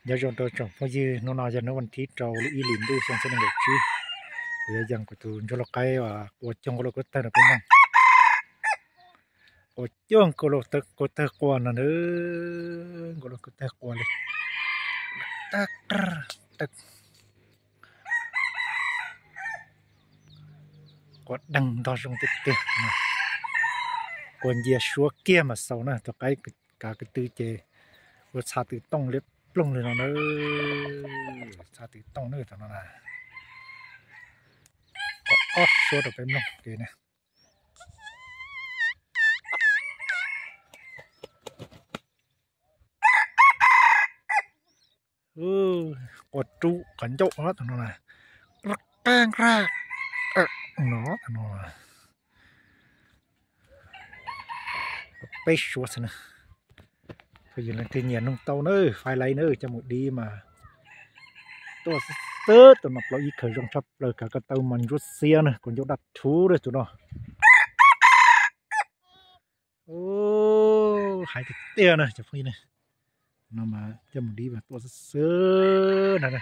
Nyob zoo rau tsoom phooj ywg, hnub no yog hnub vas thib rau lub ib hlis ntuj xyoo ob txhiab nees nkaum tsib. Kuv yuav yees kuv tus ntsuag lauj qaib uas ua cuag nqua loj kub tawg rau peb mloog. Ua cuag nqua loj kub tawg qua no na, nqua loj kub tawg qua li. Qua deeg ntog zoo tiag tiag. Qua ncia suab kiag mas xaus na, tus qaib kav ko tw ces ua txha tw tooj liab ploog li no na. Txha tw tooj na, tus no na. Qua ob suab rau peb mloog li na. Qua rub qhov ncauj tus no na. Rab qab nrag no, tus no. Peb suab xwb na. Yog leej twg nyiam mloog tau na, fais like na, coj mus dib mas tuaj xwb xwb. Tus no plaub ib khaws zoo tshaj plaws, kav ko taw mas ntsuab xiab na, kua ncauj daj rhuv na tus no. Hais tiag tiag na cov phooj ywg na. No mas coj mus dib mas tuaj xwb xwb na.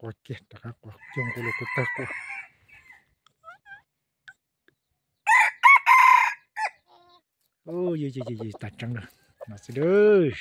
Qua kiag rov qab qua cuag nqua loj kub tawg qua. Yog yog yog, tas tseeb lawm no xwb lawm.